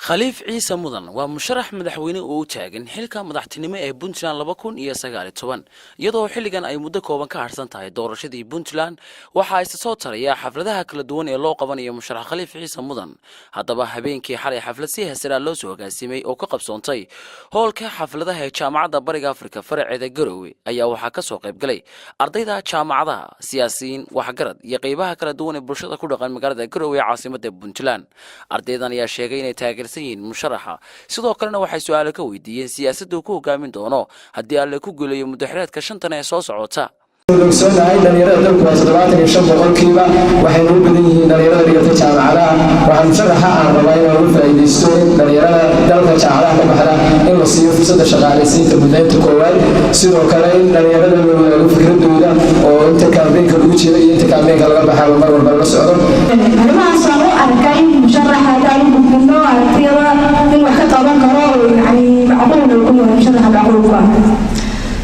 Khaliif Ciise Mudan waa musharax madaxweyne oo u taagan xilka madaxtinimo ee Puntland 2019, iyadoo xilligan ay muddo kooban ka harsan tahay doorashadii Puntland. Waxaa isa soo taraya xafladaha kala duwan ee loo qabanayo musharax Khaliif Ciise Mudan. Haddaba, habeenkii xalay xaflad si heesaraa loo soo agaasimay oo ka qabsoontay hoolka xafladaha ee Jaamacadda Bariga Afrika faraceeda Garowe ayaa waxaa ka soo qayb galay ardayda jaamacadaha, siyaasiyiin, waxgarad iyo qeybaha kala duwan ee bulshada ku dhaqan magaalada Garowe ee caasimada Puntland. Ardaydan ayaa sheegay inay taageersan yihiin musharaxa, sidoo kalena waxay su-aalo ka weydiiyeen siyaasadda uu ku hogaamin doono haddii Alle ku guuleeyo muddaxileedka 5tan ee soo socota. Ogsoonahay dhalinyarada dalku waa 75%. Waxayna u badan yihiin dhalinyarada dhigata jaamacadaha. Waxaa musharaxa aan rabaa inaan uga faa'iidaysto in dhalinyarada dalka jaamacadaha ka baxda in la siiyo fursadda shaqaalaysiinta mudnaynta koowaad. Sidoo kale, in dhalinyarada la wadaago fikradooda oo inta campaignka lagu jiro iyo inta campaignka laga baxaaba mar walba la socdo. Arrimahaasaan u arkay musharaxa haddaan u gudbino aragtiyada in wax ka qaban karo, yani macquulna ku yahay, musharaxa macquulku ah.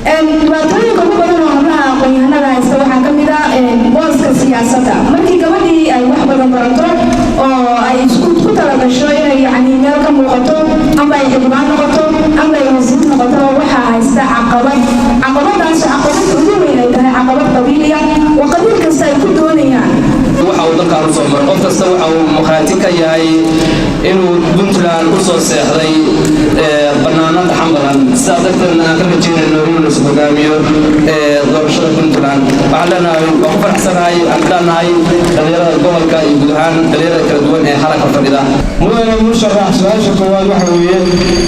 Dhibaatooyinka ugu badan oo hablaha aqoon-yahanada haysta waxaa ka mid ah booska siyaasadda. Markii gabadhii ay wax badan barato oo ay isku ku talagasho inay yani meel ka muuqato, ama ay xildhibaan noqoto, ama ay wasiir noqoto, waxaa haysta caqabad. Caqabadaas, caqabadda ugu weyn ay tahay caqabad qabiiliya oo qabiil kasta ay ku doonayaan. Waxa uu dalkan usoo maray, qof kasta waxa uu markhaati ka yahay inuu Puntland u soo seexday bannaano dhaxan badan. Sidaas darteedna aan ka rajaynayno inuu is hogaamiyo doorashada Puntland. Waxaan leenahay, waan ku faraxsanahay aan leenahay dhalinyarada gobolka iyo guud ahaan dhalinyarada kala duwan ee halka fadhida. Mudane musharax, su-aasha koowaad waxa weeye: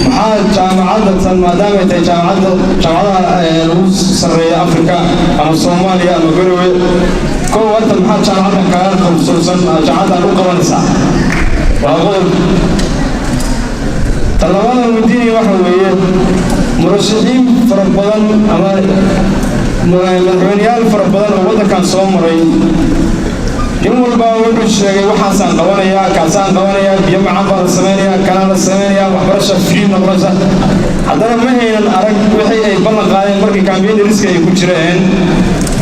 maxaa jaamacadda tan, maadaamay tahay jaamacadda jaamacadaha lagu sarreeya Afrika ama Soomaaliya ama Garowe, kow horta maxaa jaamacaddan kaaga qabsoonsan, jaamacaddan u qabanaysaa? Waa qodob. Talabaada weydiinaya waxa weeye: murashaxiin fara badan ama madaxweyneyaal fara badan oo waddankan soo maray, nin walbaa wuxuu sheegay waxaasaan qabanayaa, kaasaan qabanayaa, biyo macaan baa la samaynayaa, kanaa la samaynayaa, waxbarasha free noqonaysa. Haddana ma haynan arag wixii ay ballan qaadeen markii campaign riska ay ku jireen.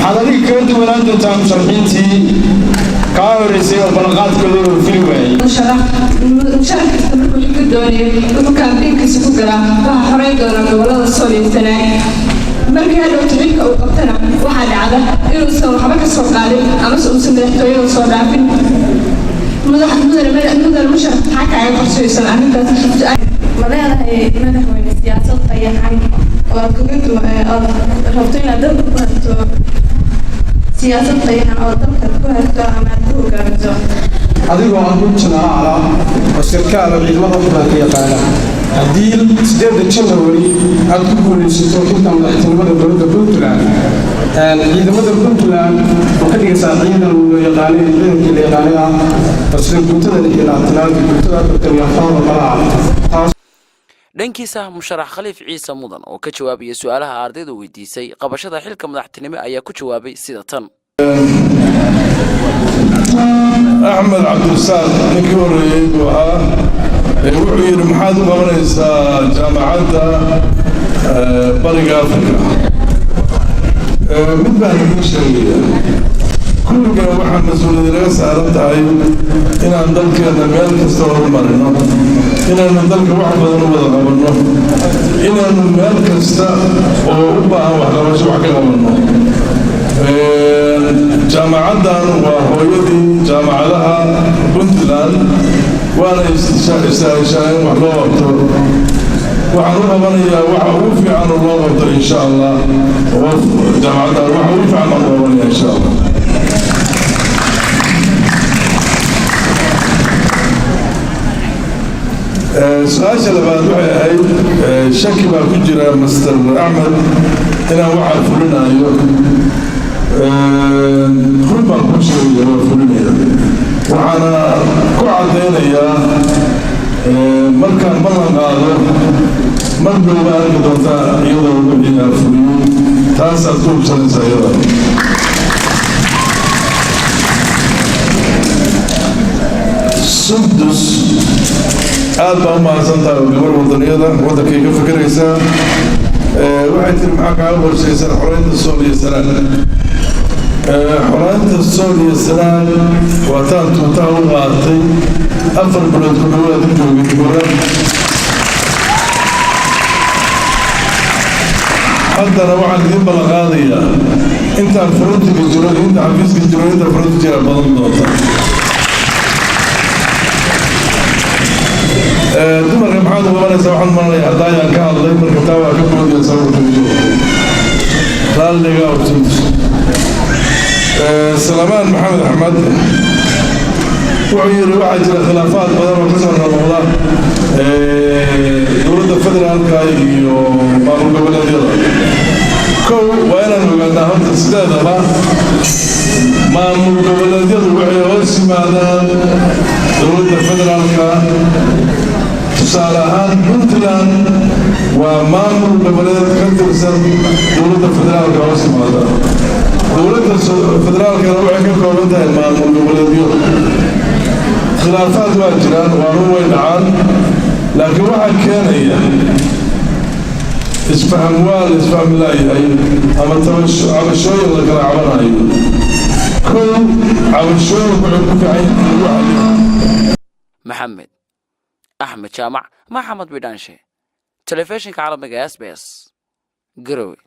Maxaad adiga kaga duwanaan doontaa musharaxiintii kaa horreysay oo ballanqaadkooda uu fili waayey? Musharax kasta markuu xilka doonayo wuxuu campaignkiisa ku galaa waxaa xoreyn doonaa gobolada Sool iyo Sanaag. Markii hadhowta xilka uu qabtana, waxaa dhacda inuusan waxba ka soo qaadin amase uusan madaxtooyada soo dhaafin. Mudane musharax, maxaa kaaga qorshaysan arrintaas? Ma leedahay, madaxweyne, siyaasad qayaxan oo aad kaga aad rabto inaad dalka ku hagto, siyaasad qayaxan oo dalka ku hagto ama aad ku hogaamiso? Adigoo ah nin jenaraal ah oo sarkaal oo ciidamada wax badan ka yaqaana, haddii 8da Janawari aad ku guulaysato xilka madaxtinimada dowladda Puntland, ciidamada Puntland oo ka dhigaysaa ciidan loo yaqaanay, ciidankii la yaqaanay ah oo sida guutada 26aad iyo guutada 44aad oo kale ah? Dhankiisa, musharax Khaliif Ciise Mudan oo ka jawaabaya su-aalaha ardayda weydiisay qabashada xilka madaxtinimo ayaa ku jawaabay sida tan. Axmed Cabdirasaaq ninkii horreeyey buu ahaa. Wuxuu yidhi: "Maxaad u qabanaysaa Jaamacadda Bariga Afrika?" Mid baan idiin sheegaya: kulligan waxaa mas-uuliyad naga saaran tahay inaan dalkeenna meel kasta horumarino, inaanu dalka wax badan u wada qabanno, inaanu meel kasta oo u baahan waxqabasho wax ka qabanno. Jaamacaddan waa hooyadii jaamacadaha Puntland, waana istaahishaa in wax loo qabto. Waxaan u qabanayaa waxa ugu fiican oo loo qabto, insha Allah. Qof jaamacaddan waxa ugu fiican baan u qabanaya, insha Allah. Su-aasha labaad waxay ahayd: shaki baa ku jira, Master Axmed, inaan waxaa fulinayo. Run baan kuu sheegaya, waa fulinaya. Waxaana ku caddaynayaa markaan ballan qaado, mar dhowba arki doontaa iyadoo wixii aan fuliyey. Taasaad ku hubsanaysaa iyada. Sundus, aad baa u mahadsan tahay oo gabar wadaniyada waddankay ka fikiraysaa. Waxay tiri: "Maxaa kaaga qorshaysan xoreynta Sool iyo Sanaag?" Xoreynta Sool iyo Sanaag waa taan tuutaha u qaatay. 4 bilood ku dhawaad u joogay dibora. Haddana waxaan idiin ballan qaadayaa intaan frontiga jiro, inta xafiiska jiro, inta fronti jira badan doonta. Dumarka maxaad u qabanaysaa? Waxaan maranaya hadda ayaan ka hadlay, marka taa waa ka boodaya sawirka jiro, raalliga awtuud. Salamaan Maxamed Axmed wuxuu yidhi waxaa jira khilaafaad badan oo kasoo noqnoqda dowladda federaalka iyo maamul goboleedyada. Kow, waa inaan ogaanaa horta sideedaba maamul goboleedyadu waxay hoos yimaadaan dowladda federaalka. Tusaale ahaan, Puntland waa maamul goboleed ka tirsan dowladda federaalka hoos yimaada. Dowladda federaalkana waxay ka kooban tahay maamul goboleedyo. Khilaafaad waa jiraan, waanu way dhacaan, laakiin waxaa keenaya isfaham, waa la isfahmi laayahay ama cabashooyin la kala cabanayo. Kow, cabashooyinku waxay ku fiican yihiin lagu xaliyo. Maxamed Axmed Jaamac, Maxamed Bidhaanshe, telefishinka caalamiga SBS, Garowe.